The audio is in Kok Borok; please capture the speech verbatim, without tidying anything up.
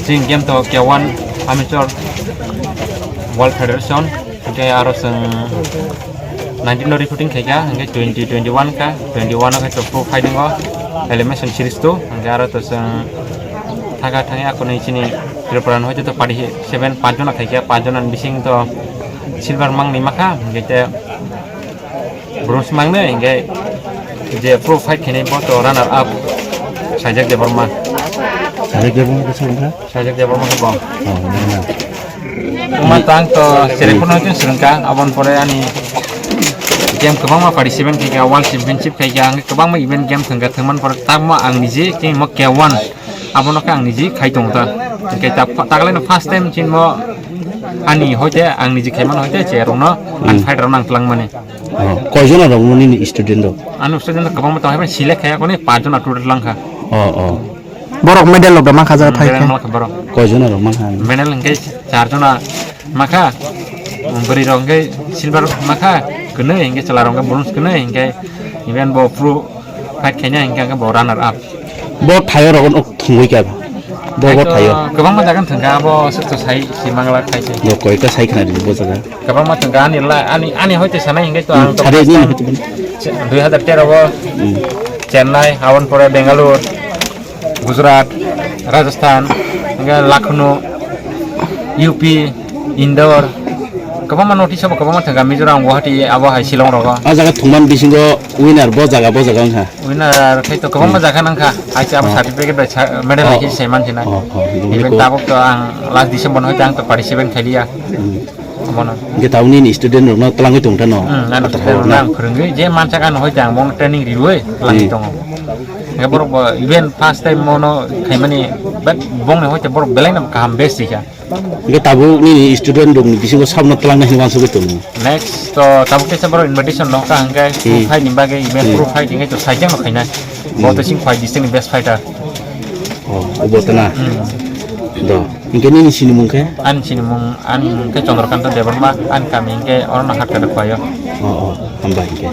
Chini game to K one Amateur World Federation, hingke aro chwng nineteen no recruiting khaikha, hingke twenty twenty-one ka, twenty-one o khe to pro fighting o elimination series two, hingke aro to chwng thangkha thangya akhorni chini Tripura ni hoite to party seven, panch jona khaikha, panch jona ni bising to silver mangnwi makha, hingke te bronze mangnwi, hingke je pro fight khainai bo to runner up Sajak Debbarma. Sajak Debbarma khe songkha? Sajak Debbarma khe bo. Oh, nana. Wngma tang to cherep phano khe swrwngkha, aboni pore ani game kwbangma participant khaikha, World Championship khaikha, ang kwbangma event game thwngkha, thwngmani pore tamo ang niji khe mo K one abono khe ang niji khai tongo ta. Hingke ta, taglai no first time chini mo ani hoite ang niji khaimano hoite cherokno ang fight rokno ang twlangmani. Oh, koijon rok nini student rok? Ani student rok kwbangma tong hai, select khaiyakoni, panch jona total langkha. Oh, oh. Borok medal rok da mankha jaga phai khe? Medal mankha borok. Koijon rok mankha? Medal hingke char jona makha, bwrwi rok hingke silver makha, kwnwi hingke chwla rok hingke bronze kwnwi hingke event bo pro fight khaina hingke bo runner up. Bo thaio rok thungwi kha. Bo bo thaio. Kwbangma jaga thangkha abo swk to sai si mangla khai se. Bo koi ta sai khna di bo jaga. Kwbangma thangkha ani la ani ani hoite sanai hingke to ang to. Thari ni hoite. Dui hazar tero bo Chennai, aboni pore Bangalore, Gujarat, Rajasthan, hingke Lucknow, U P, Indore, kwbangma notice abo kwbangma thangkha Mizoram, Guwahati, abo hai Shillong rogo. A jaga thungmani bisingo winner bo jaga bo jaga wngkha. Winner khai to kwbangma jaga nangkha. Aise abo certificate bai medal hai khe sai mansinai. Oh, oh, even tabuk to ang last December no hoite ang to participate khailiya. Abono. Hingke tabuk nini student rokno twlangwi tongkha no? Hmm, nang student rokno ang phwrwngwi je mansak ano hoite ang bong training riwi twlangwi tongo. Hingke borok bo even first time mono khaimani, but bongni hoite borok belai no kaham best rikha. Hingke tabuk nini student rokni bisingo sabno twlangnai hinwi uansugwi tongo. Next to tabuk kisa borok invitation nokha hingke pro fight ni bagwi event pro fight hingke to saijak no khainai. Bo to sing fight district ni best fighter. Oh, obo tana. Do. Hingke nini sinimung khe? Ani sinimung, ani hingke Chandrakanta Debbarma, ani kami hingke oro no Hatkada Khoyo. Oh, oh, hambai hingke.